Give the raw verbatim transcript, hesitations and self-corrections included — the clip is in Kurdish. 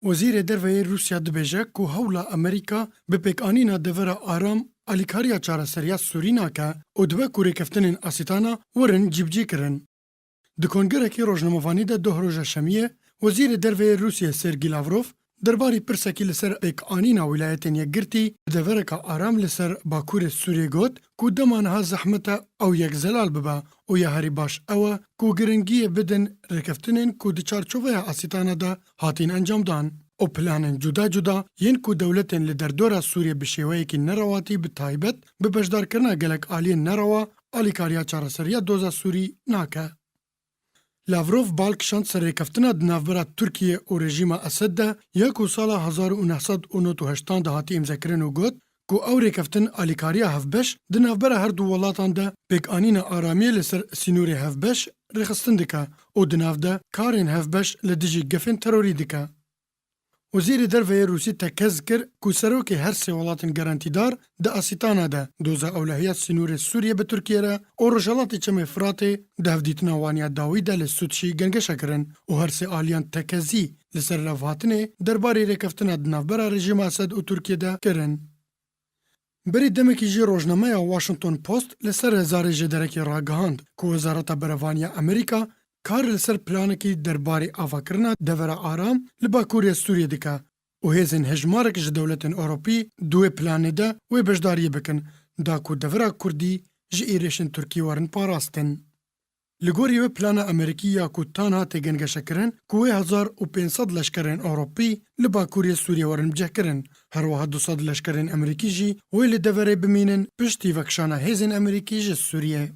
Wezîrê Derve yê Rûsya dibêje ku hewla Amerîka bi pêkanîna devera aram alîkariya çareseriya Sûrî nake û dibe ku rêkeftinên Asîtana werin cîbicîkirin. Di kongerekî rojnamevanî de doh roja Şemiyê, Wezîrê Derve yê Rûsiyê Sergî Lavrov derbarî pirsekî li ser pêkanîna Wîlayetên Yekgirtî bi devereka aram li ser Bakurê Sûriyê got ku dema niha zehmet e ew yek zelal bibe û ya herî baş ew e ku giringiyê bidin rêkeftinên ku di çarçoveya Asîtana de hatîn encamdan û planên cuda cuda yên ku dewletên li derdora Sûriyê bi şêweyekî nerewatî bi taybet bi beşdarkirina gelek aliyên nerewa alîkariya çareseriya doza Sûrî nake. Lavrov bal kişand ser rêkeftina di navbera Tirkiye û rejîma Esed de ya ku sala hezar û neh sed û nod û heştan de hatî îmzekirin û got ku ew rêkeftin alîkariya hevbeş di navbera her du welatan de pêkanîna aramiyê li ser sînorê hevbeş rêxistin dike û di nav de karên hevbeş li dijî gefên terorî dike. Wezîrê Derve yê Rûsî tekez kir ku serokê her sê welatên gerantîdar di Asîtana de doza ewlehiya sînorê Sûriyê bi Tirkiye re û Rojhelatê Çemê Firatê di hevdîtina wan ya dawî de li Sûtşî gengeşe kirin û her sê aliyan tekezî li ser levhatinê derbarê rêkeftina di navbera rejîma Esed û Tirkiye de kirin. Berî demekî jî rojnameya Washington Post li ser hezarê ji derekê ragihand ku Wezareta Berevaniya Amerîka kar li ser planekî derbarê avakirina devera aram li Bakurê Sûriyê dike û hêzên hejmarek ji dewletên Ewropî di wê planê de wê beşdariyê bikin, da ku devera Kurdî ji êrişên Tirkî werin parastin. Li gorî wê plana Amerîkî ya ku tanha tê gengeşekirin ku wê hezar û pênc sed leşkerên Ewropî li Bakurê Sûriyê werin bicihkirin, her wiha du sed leşkerên Amerîkî jî wê li deverê bimînin piştî vekişana hêzên Amerîkî ji Sûriyê.